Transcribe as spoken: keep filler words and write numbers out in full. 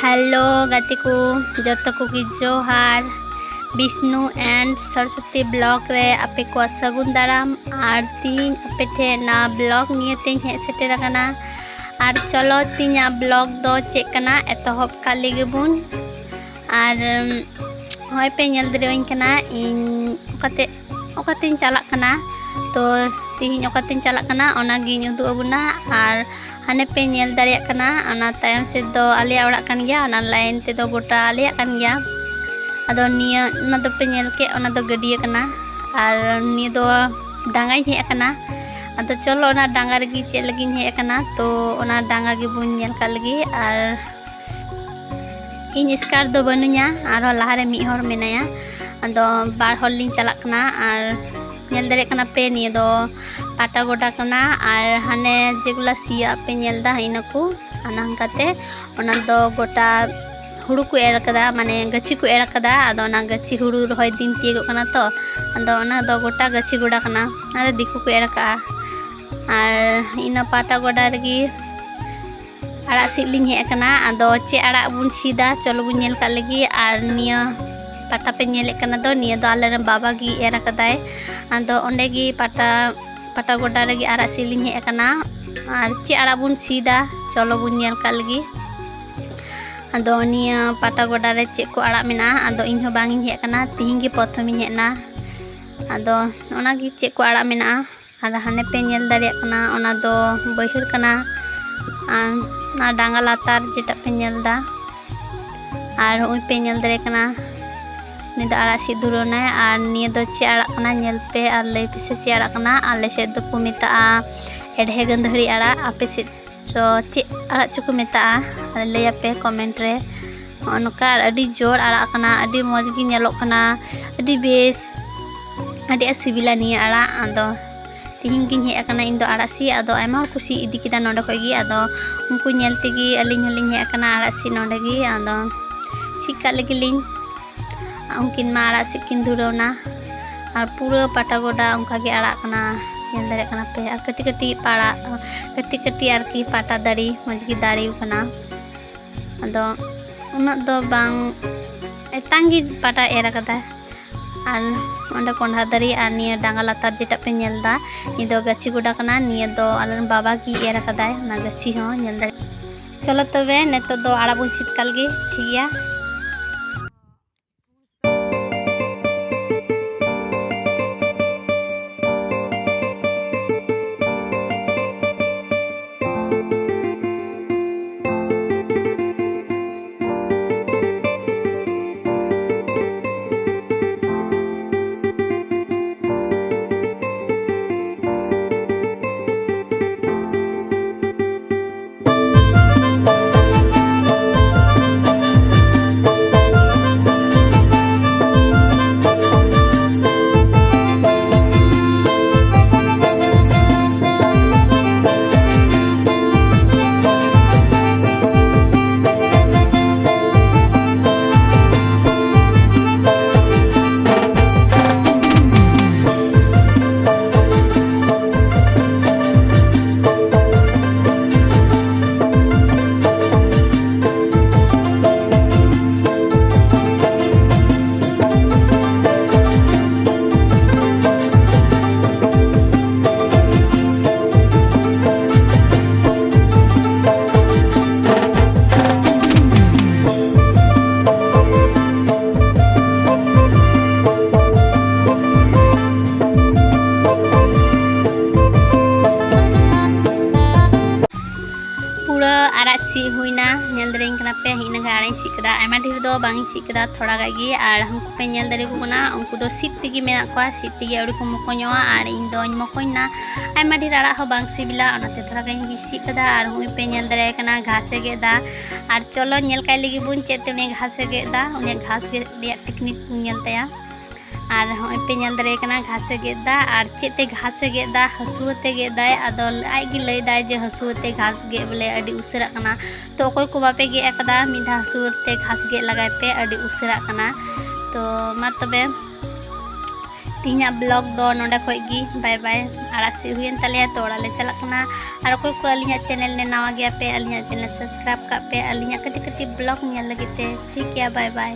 Hello ᱜᱟᱛᱮ ᱠᱚ, ᱡᱚᱛᱚ ᱠᱚᱜᱮ ᱡᱚᱦᱟᱨ᱾ ᱵᱤᱥᱱᱩ and ᱥᱚᱨᱚᱥᱚᱛᱤ vlog ᱨᱮ ᱟᱯᱮ ᱠᱚᱣᱟᱜ ᱥᱟᱹᱜᱩᱱ ᱫᱟᱨᱟᱢ᱾ ᱟᱨ ᱛᱤᱦᱤᱧ ᱟᱯᱮ ᱴᱷᱮᱱ ᱱᱟ vlog ᱱᱤᱭᱟᱹ ᱛᱮᱧ ᱦᱮᱡ ᱥᱮᱴᱮᱨ ᱟᱠᱟᱱᱟ᱾ ᱟᱨ ᱪᱚᱞᱚ, ᱛᱤᱦᱤᱧᱟᱜ vlog ᱫᱚ ᱪᱮᱫ ᱠᱟᱱᱟ, ᱮᱛᱚᱦᱚᱵ ᱠᱟᱜ ᱞᱮᱜᱮ ᱵᱚᱱ᱾ ᱟᱨ ᱩᱢ, ᱦᱚᱸᱜᱼᱚᱭ ᱯᱮ ᱧᱮᱞ ᱫᱟᱲᱮᱭᱟᱹᱧ ᱠᱟᱱᱟ, ᱤᱧ ᱚᱠᱟᱛᱮ ᱚᱠᱟᱛᱮᱧ ᱪᱟᱞᱟᱜ ᱠᱟᱱᱟ᱾ ᱛᱚ ᱛᱤᱦᱤᱧ ᱚᱠᱟᱛᱮᱧ ᱪᱟᱞᱟᱜ ᱠᱟᱱᱟ, ᱚᱱᱟᱜᱤᱧ ᱩᱫᱩᱜ ᱟᱵᱚᱱᱟ᱾ ᱟᱨ ᱦᱟᱱᱮ ᱯᱮ ᱧᱮᱞ ᱫᱟᱲᱮᱭᱟᱜ ᱠᱟᱱᱟ, ᱚᱱᱟ ᱛᱟᱭᱚᱢ ᱥᱮᱫ ᱫᱚ ᱟᱞᱮᱭᱟᱜ ᱚᱲᱟᱜ ᱠᱟᱱ ᱜᱮᱭᱟ, ᱚᱱᱟ line ᱛᱮᱫᱚ ᱜᱚᱴᱟ ᱟᱞᱮᱭᱟᱜ ᱠᱟᱱ ᱜᱮᱭᱟ᱾ ᱟᱫᱚ ᱱᱤᱭᱟᱹ, ᱚᱱᱟ ᱫᱚᱯᱮ ᱧᱮᱞ ᱠᱮᱫ, ᱚᱱᱟ ᱫᱚ ᱜᱟᱹᱰᱭᱟᱹ ᱠᱟᱱᱟ᱾ ᱟᱨ ᱱᱤᱭᱟᱹ ᱫᱚ ᱰᱟᱸᱜᱟᱧ ᱦᱮᱡ ᱟᱠᱟᱱᱟ᱾ ᱟᱫᱚ ᱪᱚᱞᱚ, ᱚᱱᱟ ᱰᱟᱸᱜᱟ ᱨᱮᱜᱮ ᱪᱮᱫ ᱞᱟᱹᱜᱤᱫ ᱤᱧ ᱦᱮᱡ ᱟᱠᱟᱱᱟ, ᱛᱚ ᱚᱱᱟ ᱰᱟᱸᱜᱟ ᱜᱮᱵᱚᱱ ᱧᱮᱞ ᱠᱟᱜ ᱞᱮᱜᱮ᱾ ᱟᱨ ᱤᱧ ᱮᱥᱠᱟᱨ ᱫᱚ ᱵᱟᱹᱱᱩᱧᱟ, ᱟᱨᱦᱚᱸ ᱞᱟᱦᱟᱨᱮ ᱢᱤᱫ ᱦᱚᱲ ᱢᱮᱱᱟᱭᱟ᱾ ᱟᱫᱚ ᱵᱟᱨ ᱦᱚᱲ ᱞᱤᱧ ᱪᱟᱞᱟᱜ ᱠᱟᱱᱟ᱾ ᱟᱨ ᱧᱮᱞ ᱫᱟᱲᱮᱭᱟᱜ ᱠᱟᱱᱟ ᱯᱮ, ᱱᱤᱭᱟᱹ ᱫᱚ ᱯᱟᱴᱟ ᱜᱚᱰᱟ ᱠᱟᱱᱟ᱾ ᱟᱨ ᱦᱟᱱᱮ ᱡᱮᱜᱩᱞᱟ ᱥᱤᱭᱟᱹᱜ ᱯᱮ ᱧᱮᱞ ᱮᱫᱟ, ᱤᱱᱟᱹ ᱠᱚ ᱚᱱᱟ ᱦᱟᱱᱠᱟᱛᱮ, ᱚᱱᱟ ᱫᱚ ᱜᱚᱴᱟ ᱦᱩᱲᱩ ᱠᱚ ᱮᱨ ᱠᱟᱫᱟ, ᱢᱟᱱᱮ ᱜᱟᱹᱪᱷᱤ ᱠᱚ ᱮᱨ ᱠᱟᱫᱟ᱾ ᱟᱫᱚ ᱚᱱᱟ ᱜᱟᱹᱪᱷᱤ, ᱦᱩᱲᱩ ᱨᱚᱦᱚᱭ ᱫᱤᱱ ᱛᱤᱭᱳᱜᱚᱜ ᱠᱟᱱᱟ ᱛᱚ, ᱟᱫᱚ ᱚᱱᱟ ᱫᱚ ᱜᱚᱴᱟ ᱜᱟᱹᱪᱷᱤ ᱜᱚᱰᱟ ᱠᱟᱱᱟ, ᱚᱱᱟ ᱫᱚ ᱫᱤᱠᱩ ᱠᱚ ᱮᱨ ᱠᱟᱜᱼᱟ᱾ ᱟᱨ ᱤᱱᱟᱹ ᱯᱟᱴᱟ ᱜᱚᱰᱟ ᱨᱮᱜᱮ ᱟᱲᱟᱜ ᱥᱤᱫ ᱞᱤᱧ ᱦᱮᱡ ᱟᱠᱟᱱᱟ᱾ ᱟᱫᱚ ᱪᱮᱫ ᱟᱲᱟᱜ ᱵᱚᱱ ᱥᱤᱫᱟ, ᱪᱚᱞᱚ ᱵᱚᱱ ᱧᱮᱞ ᱠᱟᱜ ᱞᱮᱜᱮ᱾ ᱟᱨ ᱱᱤᱭᱟᱹ ᱯᱟᱴᱟ ᱯᱮ ᱧᱮᱞᱮᱫ ᱠᱟᱱᱟ ᱫᱚ, ᱱᱤᱭᱟᱹ ᱫᱚ ᱟᱞᱮᱨᱮᱱ ᱵᱟᱵᱟ ᱜᱮ ᱮᱨ ᱟᱠᱟᱫᱟᱭ᱾ ᱟᱫᱚ ᱚᱸᱰᱮ ᱜᱮ ᱯᱟᱴᱟ, ᱯᱟᱴᱟ ᱜᱚᱰᱟ ᱨᱮᱜᱮ ᱟᱲᱟᱜ ᱥᱤᱫ ᱞᱤᱧ ᱦᱮᱡ ᱟᱠᱟᱱᱟ᱾ ᱟᱨ ᱪᱮᱫ ᱟᱲᱟᱜ ᱵᱚᱱ ᱥᱤᱫᱟ, ᱪᱚᱞᱚ ᱵᱚᱱ ᱧᱮᱞ ᱠᱟᱜ ᱞᱮᱜᱮ᱾ ᱟᱫᱚ ᱱᱤᱭᱟᱹ ᱯᱟᱴᱟ ᱜᱚᱰᱟ ᱨᱮ ᱪᱮᱫ ᱠᱚ ᱟᱲᱟᱜ ᱢᱮᱱᱟᱜᱼᱟ, ᱟᱫᱚ ᱤᱧ ᱦᱚᱸ ᱵᱟᱝ ᱤᱧ ᱦᱮᱡ ᱟᱠᱟᱱᱟ, ᱛᱤᱦᱤᱧ ᱜᱮ ᱯᱨᱚᱛᱷᱚᱢ ᱤᱧ ᱦᱮᱡ ᱮᱱᱟ᱾ ᱟᱫᱚ ᱚᱱᱟᱜᱮ ᱪᱮᱫ ᱠᱚ ᱟᱲᱟᱜ ᱢᱮᱱᱟᱜᱼᱟ᱾ ᱟᱨ ᱦᱟᱱᱮ ᱯᱮ ᱧᱮᱞ ᱫᱟᱲᱮᱭᱟᱜ ᱠᱟᱱᱟ, ᱚᱱᱟ ᱫᱚ ᱵᱟᱹᱭᱦᱟᱹᱲ ᱠᱟᱱᱟ᱾ ᱟᱨ ᱚᱱᱟ ᱰᱟᱸᱜᱟ ᱞᱟᱛᱟᱨ ᱡᱮᱴᱟ ᱯᱮ ᱧᱮᱞ ᱮᱫᱟ, ᱟᱨ ᱦᱚᱸᱜᱼᱚᱭ ᱯᱮ ᱧᱮᱞ ᱫᱟᱲᱮᱭᱟᱜ ᱠᱟᱱᱟ, ᱩᱱᱤ ᱫᱚ ᱟᱲᱟᱜ ᱥᱤᱫ ᱫᱷᱩᱨᱟᱹᱣ ᱮᱱᱟᱭ᱾ ᱟᱨ ᱱᱤᱭᱟᱹ ᱫᱚ ᱪᱮᱫ ᱟᱲᱟᱜ ᱠᱟᱱᱟ, ᱧᱮᱞ ᱯᱮ ᱟᱨ ᱞᱟᱹᱭ ᱯᱮᱥᱮ ᱪᱮᱫ ᱟᱲᱟᱜ ᱠᱟᱱᱟ᱾ ᱟᱞᱮ ᱥᱮᱫ ᱫᱚᱠᱚ ᱢᱮᱛᱟᱜᱼᱟ ᱮᱰᱦᱮ ᱜᱟᱹᱫᱷᱟᱹᱨᱤ ᱟᱲᱟᱜ, ᱟᱯᱮ ᱥᱮᱫ ᱪᱚ ᱪᱮᱫ ᱟᱲᱟᱜ ᱪᱚᱠᱚ ᱢᱮᱛᱟᱜᱼᱟ, ᱞᱟᱹᱭ ᱟᱯᱮ comment ᱨᱮ᱾ ᱱᱚᱜᱼᱚ ᱱᱚᱝᱠᱟ ᱟᱹᱰᱤ ᱡᱳᱨ ᱟᱲᱟᱜ ᱠᱟᱱᱟ, ᱟᱹᱰᱤ ᱢᱚᱡᱽ ᱜᱮ ᱧᱮᱞᱚᱜ ᱠᱟᱱᱟ, ᱟᱹᱰᱤ ᱵᱮᱥ, ᱟᱹᱰᱤ ᱟᱸᱴ ᱥᱤᱵᱤᱞᱟ ᱱᱤᱭᱟᱹ ᱟᱲᱟᱜ᱾ ᱟᱫᱚ ᱛᱤᱦᱤᱧ ᱜᱤᱧ ᱦᱮᱡ ᱟᱠᱟᱱᱟ ᱤᱧ ᱫᱚ ᱟᱲᱟᱜ ᱥᱤᱫ᱾ ᱟᱫᱚ ᱟᱭᱢᱟ ᱦᱚᱲ ᱠᱚ ᱥᱤᱫ ᱤᱫᱤ ᱠᱮᱫᱟ ᱱᱚᱰᱮ ᱠᱷᱚᱡ ᱜᱮ᱾ ᱟᱫᱚ ᱩᱱᱠᱩ ᱧᱮᱞ ᱛᱮᱜᱮ ᱟᱹᱞᱤᱧ ᱦᱚᱸᱞᱤᱧ ᱦᱮᱡ ᱟᱠᱟᱱᱟ ᱟᱲᱟᱜ ᱥᱤᱫ ᱱᱚᱰᱮ ᱜᱮ᱾ ᱟᱫᱚ ᱥᱤᱫ ᱠᱟᱜ ᱞᱮᱜᱮ ᱞᱤᱧ᱾ ᱩᱱᱠᱤᱱ ᱢᱟ ᱟᱲᱟᱜ ᱥᱤᱫ ᱠᱤᱱ ᱫᱷᱩᱨᱟᱹᱣ ᱮᱱᱟ᱾ ᱟᱨ ᱯᱩᱨᱟᱹ ᱯᱟᱴᱟ ᱜᱚᱰᱟ ᱚᱱᱠᱟ ᱜᱮ ᱟᱲᱟᱜ ᱠᱟᱱᱟ, ᱧᱮᱞ ᱫᱟᱲᱮᱭᱟᱜ ᱠᱟᱱᱟ ᱯᱮ᱾ ᱟᱨ ᱠᱟᱹᱴᱤᱡ ᱠᱟᱹᱴᱤᱡ ᱯᱟᱲᱟ, ᱠᱟᱹᱴᱤᱡ ᱠᱟᱹᱴᱤᱡ ᱟᱨᱠᱤ ᱯᱟᱴᱟ ᱫᱟᱨᱮ ᱢᱚᱡᱽ ᱜᱮ ᱫᱟᱨᱮ ᱟᱠᱟᱱᱟ᱾ ᱟᱫᱚ ᱩᱱᱟᱹᱜ ᱫᱚ ᱵᱟᱝ, ᱮᱛᱟᱝ ᱜᱮ ᱯᱟᱴᱟ ᱮᱨ ᱟᱠᱟᱫᱟᱭ᱾ ᱟᱨ ᱚᱸᱰᱮ ᱠᱚᱸᱰᱷᱟ ᱫᱟᱨᱮ ᱟᱨ ᱱᱤᱭᱟᱹ ᱰᱟᱸᱜᱟ ᱞᱟᱛᱟᱨ ᱡᱮᱴᱟ ᱯᱮ ᱧᱮᱞ ᱮᱫᱟ, ᱱᱤᱭᱟᱹ ᱫᱚ ᱜᱟᱹᱪᱷᱤ ᱜᱚᱰᱟ ᱠᱟᱱᱟ᱾ ᱱᱤᱭᱟᱹ ᱫᱚ ᱟᱞᱮ ᱨᱮᱱ ᱵᱟᱵᱟ ᱜᱮ ᱮᱨ ᱟᱠᱟᱫᱟᱭ, ᱚᱱᱟ ᱜᱟᱹᱪᱷᱤ ᱦᱚᱸ ᱧᱮᱞ ᱫᱟᱲᱮᱭᱟᱜ᱾ ᱪᱚᱞᱚ ᱛᱚᱵᱮ ᱱᱤᱛᱚᱜ ᱫᱚ ᱟᱲᱟᱜ ᱵᱚᱱ ᱥᱤᱫ ᱠᱟᱞ ᱜᱮ, ᱴᱷᱤᱠ ᱜᱮᱭᱟ᱾ ᱯᱩᱨᱟᱹ ᱟᱨᱟᱜ ᱥᱤᱫ ᱦᱩᱭᱱᱟ, ᱧᱮᱞ ᱫᱟᱲᱮᱭᱟᱹᱧ ᱠᱟᱱᱟ ᱯᱮ, ᱦᱤᱱᱟᱹᱝ ᱟᱨᱟᱜ ᱤᱧ ᱥᱤᱫ ᱠᱮᱫᱟ᱾ ᱟᱭᱢᱟ ᱰᱷᱮᱨ ᱫᱚ ᱵᱟᱝ ᱤᱧ ᱥᱤᱫ ᱠᱮᱫᱟ, ᱛᱷᱚᱲᱟ ᱜᱟᱱ ᱜᱮ᱾ ᱟᱨ ᱦᱟᱹᱱᱠᱩ ᱯᱮ ᱧᱮᱞ ᱫᱟᱲᱮᱭᱟᱠᱚ ᱠᱟᱱᱟ, ᱩᱱᱠᱩ ᱫᱚ ᱥᱤᱫ ᱛᱮᱜᱮ ᱢᱮᱱᱟᱜ ᱠᱚᱣᱟ, ᱥᱤᱫ ᱛᱮᱜᱮ ᱟᱹᱣᱲᱤ ᱠᱚ ᱢᱚᱠᱚᱧᱚᱜᱼᱟ᱾ ᱟᱨ ᱤᱧ ᱫᱚᱧ ᱢᱚᱠᱚᱧ ᱱᱟ, ᱟᱭᱢᱟ ᱰᱷᱮᱨ ᱟᱲᱟᱜ ᱦᱚᱸ ᱵᱟᱝ ᱥᱤᱵᱤᱞᱟ, ᱚᱱᱟᱛᱮ ᱛᱷᱚᱲᱟ ᱜᱟᱱ ᱜᱮ ᱥᱤᱫ ᱠᱟᱫᱟ᱾ ᱟᱨ ᱦᱚᱸᱜᱼᱚᱭ ᱯᱮ ᱧᱮᱞ ᱫᱟᱲᱮᱭᱟᱭ ᱠᱟᱱᱟ, ᱜᱷᱟᱥᱮ ᱜᱮᱫ ᱮᱫᱟ᱾ ᱟᱨ ᱪᱚᱞᱚ ᱧᱮᱞ ᱠᱟᱭ ᱞᱟᱹᱜᱤᱫ ᱵᱚᱱ, ᱪᱮᱫ ᱛᱮ ᱩᱱᱤ ᱜᱷᱟᱥᱮ ᱜᱮᱫ ᱮᱫᱟ, ᱩᱱᱤᱭᱟᱜ ᱜᱷᱟᱥ ᱜᱮᱫ ᱨᱮᱭᱟᱜ ᱴᱮᱠᱱᱤᱠ ᱵᱚᱱ ᱧᱮᱞ ᱛᱟᱭᱟ᱾ ᱟᱨ ᱦᱚᱸᱜᱼᱚᱭ ᱯᱮ ᱧᱮᱞ ᱫᱟᱲᱮᱭᱟᱭ ᱠᱟᱱᱟ, ᱜᱷᱟᱥᱮ ᱜᱮᱫ ᱮᱫᱟ᱾ ᱟᱨ ᱪᱮᱫ ᱛᱮ ᱜᱷᱟᱥᱮ ᱜᱮᱫ ᱮᱫᱟ? ᱦᱟᱹᱥᱩᱣᱟᱹ ᱛᱮ ᱜᱮᱫ ᱮᱫᱟᱭ᱾ ᱟᱫᱚ ᱟᱡ ᱜᱮ ᱞᱟᱹᱭ ᱮᱫᱟᱭ ᱡᱮ ᱦᱟᱹᱥᱩᱣᱟᱹ ᱛᱮ ᱜᱷᱟᱥ ᱜᱮᱫ ᱵᱚᱞᱮ ᱟᱹᱰᱤ ᱩᱥᱟᱹᱨᱟᱜ ᱠᱟᱱᱟ᱾ ᱛᱚ ᱚᱠᱚᱭ ᱠᱚ ᱵᱟᱯᱮ ᱜᱮᱫ ᱟᱠᱟᱫᱟ, ᱢᱤᱫ ᱫᱷᱟᱣ ᱦᱟᱹᱥᱩᱣᱟᱹ ᱛᱮ ᱜᱷᱟᱥ ᱜᱮᱫ ᱞᱟᱜᱟᱭ ᱯᱮ, ᱟᱹᱰᱤ ᱩᱥᱟᱹᱨᱟᱜ ᱠᱟᱱᱟ᱾ ᱛᱚ ᱢᱟ ᱛᱚᱵᱮ, ᱛᱮᱦᱮᱧᱟᱜ vlog ᱫᱚ ᱱᱚᱰᱮ ᱠᱷᱚᱡ ᱜᱮ᱾ ᱵᱟᱭ ᱵᱟᱭ᱾ ᱟᱲᱟᱜ ᱥᱤᱫ ᱦᱩᱭᱮᱱ ᱛᱟᱞᱮᱭᱟ, ᱛᱚ ᱚᱲᱟᱜ ᱞᱮ ᱪᱟᱞᱟᱜ ᱠᱟᱱᱟ᱾ ᱟᱨ ᱚᱠᱚᱭ ᱠᱚ ᱟᱹᱞᱤᱧᱟᱜ channel ᱨᱮ ᱱᱟᱣᱟ ᱜᱮᱭᱟ ᱯᱮ, ᱟᱹᱞᱤᱧᱟᱜ channel subscribe ᱠᱟᱜ ᱯᱮ, ᱟᱹᱞᱤᱧᱟᱜ ᱠᱟᱹᱴᱤᱡ ᱠᱟᱹᱴᱤᱡ vlog ᱧᱮᱞ ᱞᱟᱹᱜᱤᱫ ᱛᱮ᱾ ᱴᱷᱤᱠ ᱜᱮᱭᱟ, ᱵᱟᱭ ᱵᱟᱭ᱾